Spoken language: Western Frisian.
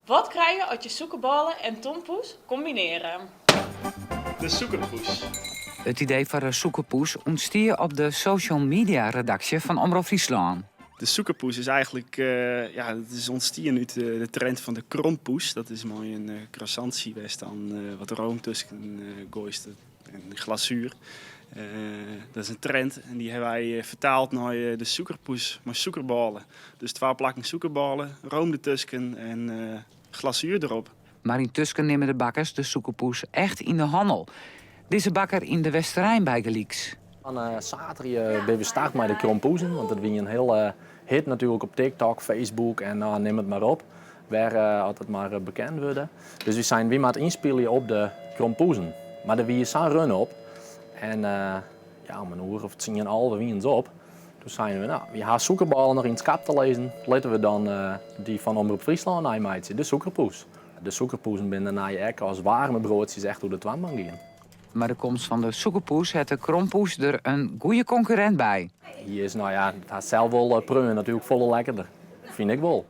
Wat krije je as je sûkerbôle en tompoes kombinearje? De sûkerpoes. It idee foar de sûkerpoes ûntstie op de social media redaksje fan Omrop Fryslân. De sûkerpoes is eigentlik, ja, it is ûntstien út de trend fan de krompoes. Dat is mei in croissantsje wêr'tst dan wat room tusken goaist en glazuer. Dat is in trend en dy hawwe wy fertaald nei de sûkerpoes mei sûkerbôle. Dus twa plakken sûkerbôle, room dertusken en glazuer derop. Mar yntusken nimme de bakkers de sûkerpoes echt yn de hannel. Dizze bakker yn De Westerein bygelyks. Fan saterdei binne we start mei de krompoezen, want dat wie in hiele hit natuerlik op TikTok, Facebook en no, nim it mar op, wêr oft it mar bekend wurde. Dus wy seinen, wy moatte ynspylje op de krompoezen. Mar der wie sa'n run op en ja, om in oere of tsien, alve wienen se op. Doe seinen we, no, wy ha sûkerbôlen noch yn it skap te lizzen, litte we dan dy fan Omrop Fryslân neimeitsje, de sûkerpoes. De sûkerpoezen binne dêrnei ek as waarme broadsjes echt oer de toanbank gien. Mei de komst fan de sûkerpoes hat de krompoes der in goede konkurrint by. Hy is, no ja, it hat sels wol preaun natuerlik folle lekkerder, fyn ik wol.